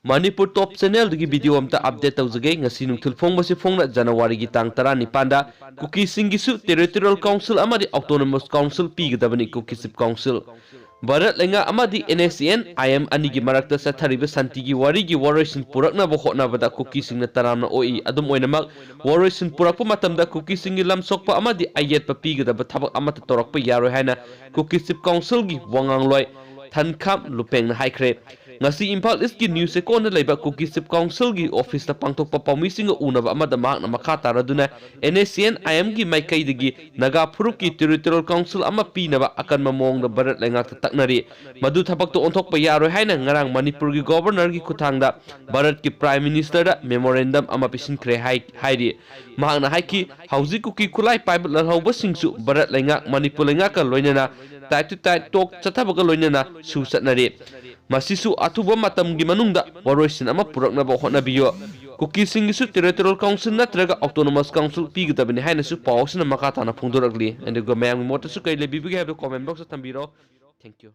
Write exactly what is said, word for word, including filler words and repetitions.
ꯃꯅꯤꯄꯨꯔ ꯇꯣꯞ ꯆꯦꯅꯦꯜꯗꯒꯤ video ꯑꯝꯇ update ꯇꯧꯖꯒꯦ꯫ ꯉꯁꯤ ꯅꯨꯡꯊꯤꯜ ꯐꯣꯡꯕꯁꯤ ꯐꯣꯡꯅ ꯖꯅꯋꯥꯔꯤꯒꯤ ꯇꯥꯡ ꯇꯔꯥꯅꯤꯄꯥꯟꯗ ꯀꯨꯀꯤꯁꯤꯡꯒꯤꯁꯨ ꯇꯦꯔꯤꯇꯣꯔꯤꯌꯦꯜ ꯀꯥꯎꯟꯁꯤꯜ ꯑꯃꯗꯤ ꯑꯣꯇꯣꯅꯣꯃꯁ ꯀꯥꯎꯟꯁꯤꯜ ꯄꯤꯒꯗꯕꯅꯤ ꯀꯨꯀꯤ ꯆꯤꯞ ꯀꯥꯎꯟꯁꯤꯜ꯫ ꯚꯥꯔꯠ ꯂꯩꯉꯥꯛ ꯑꯃꯗꯤ NSCN IM ꯑꯅꯤꯒꯤ ꯃꯔꯛꯇ ꯆꯠꯊꯔꯤꯕ ꯁꯥꯟꯇꯤꯒꯤ ꯋꯥꯔꯤꯒꯤ ꯋꯥꯔꯣꯏꯁꯤꯟ ꯄꯨꯔꯛꯅꯕ ꯍꯣꯠꯅꯕꯗ ꯀꯨꯀꯤꯁꯤꯡꯅ ꯇꯔꯥꯝꯅ ꯑꯣꯛꯏ꯫ ꯑꯗꯨꯝ ꯑꯣꯏꯅꯃꯛ, ꯋꯥꯔꯣꯏꯁꯤꯟ ꯄꯨꯔꯛꯄ ꯃꯇꯝꯗ ꯀꯨꯀꯤꯁꯤꯡꯒꯤ ꯂꯝ ꯁꯣꯛꯄ ꯑꯃꯗꯤ ꯑꯌꯦꯠꯄ ꯄꯤꯒꯗꯕ ꯊꯕꯛ ꯑꯃꯠꯇ ꯇꯧꯔꯛꯄ ꯌꯥꯔꯣꯏ ꯍꯥꯏꯅ ꯀꯨꯀꯤ ꯆꯤꯞ ꯀꯥꯎꯟꯁꯤꯜꯒꯤ ꯋꯥꯉꯥꯡꯂꯣꯏ ꯊꯟꯈꯥꯝ ꯂꯨꯄꯦꯡꯅ ꯍꯥꯏꯈ꯭ꯔꯦ꯫ ꯉꯁꯤ ꯏꯝꯐꯥꯜ ꯏꯁꯀꯤ ꯅ꯭ꯌꯨ ꯆꯦꯀꯣꯟꯗ ꯂꯩꯕ ꯀꯨꯀꯤ ꯆꯤꯞ ꯀꯥꯎꯟꯁꯤꯜꯒꯤ ꯑꯣꯐꯤꯁꯇ ꯄꯥꯡꯊꯣꯛꯄ ꯄꯥꯎꯃꯤꯁꯤꯡꯒ ꯎꯅꯕ ꯑꯃꯗ ꯃꯍꯥꯛꯅ ꯃꯈꯥ ꯇꯥꯔꯗꯨꯅ NSCN IMꯒꯤ ꯃꯥꯏꯀꯩꯗꯒꯤ ꯅꯥꯒꯥ ꯐꯨꯔꯨꯞꯀꯤ ꯇꯦꯔꯤꯇꯣꯔꯤꯌꯦꯜ ꯀꯥꯎꯟꯁꯤꯜ ꯑꯃ ꯄꯤꯅꯕ ꯑꯀꯟꯕ ꯃꯑꯣꯡꯗ ꯚꯥꯔꯠ ꯂꯩꯉꯥꯛꯇ ꯇꯛꯅꯔꯤ꯫ ꯃꯗꯨ ꯊꯕꯛꯇ ꯑꯣꯟꯊꯣꯛꯄ ꯌꯥꯔꯣꯏ ꯍꯥꯏꯅ ꯉꯔꯥꯡ ꯃꯅꯤꯄꯨꯔꯒꯤ ꯒꯣꯚꯔꯅꯔꯒꯤ ꯈꯨꯠꯊꯥꯡꯗ ꯚꯥꯔꯠꯀꯤ ꯄ꯭ꯔꯥꯏꯝ ꯃꯤꯅꯤꯁꯇꯔꯗ ꯃꯦꯃꯣꯔꯦꯟꯗꯝ ꯑꯃ ꯄꯤꯁꯤꯟꯈ꯭ꯔꯦ ꯍꯥꯏ-, ꯍꯥꯏꯔꯤ꯫ ꯃꯍꯥꯛꯅ ꯍꯥꯏꯈꯤ, ꯍꯧꯖꯤꯛ ꯀꯨꯀꯤ ꯈꯨꯠꯂꯥꯏ ꯄꯥꯏꯕ ꯂꯥꯜꯍꯧꯕꯁꯤꯡꯁꯨ ꯚꯥꯔꯠ ꯂꯩꯉꯥꯛ ꯃꯅꯤꯄꯨꯔ ꯂꯩꯉꯥꯛꯀ ꯂꯣꯏꯅꯅ ꯇꯥꯏꯠ ꯇꯨ ꯇꯥꯏꯠ ꯇꯣꯛ ꯆꯠꯊꯕꯒ ꯂꯣꯏꯅꯅ ꯁꯨ ꯆꯠꯅꯔꯤ꯫ ꯃꯁꯤꯁꯨ ꯑꯊꯨꯕ ꯃꯇꯝꯒꯤ ꯃꯅꯨꯡꯗ ꯋꯥꯔꯣꯏꯁꯤꯟ ꯑꯃ ꯄꯨꯔꯛꯅꯕ ꯍꯣꯠꯅꯕꯤꯌꯨ꯫ ꯀꯨꯀꯤꯁꯤꯡꯒꯤꯁꯨ ꯇꯦꯔꯤꯇꯣꯔꯤꯌꯦꯜ ꯀꯥꯎꯟꯁꯤꯜ ꯅꯠꯇ꯭ꯔꯒ ꯑꯣꯇꯣꯅꯣꯃꯁ ꯀꯥꯎꯟꯁꯤꯜ ꯄꯤꯒꯗꯕꯅꯤ ꯍꯥꯏꯅꯁꯨ ꯄꯥꯎ ꯑꯁꯤꯅ ꯃꯈꯥ ꯇꯥꯅ ꯐꯣꯡꯗꯣꯔꯛꯂꯤ꯫ ꯑꯗꯨꯒ ꯃꯌꯥꯝꯒꯤ ꯃꯣꯠꯇꯁꯨ ꯀꯔꯤ ꯂꯩꯕꯤꯕꯒꯦ ꯍꯥꯏꯕꯗꯨ ꯀꯣꯃꯦꯟ ꯕꯣꯛꯁꯇ ꯊꯝꯕꯤꯔꯣ꯫ Thank you꯫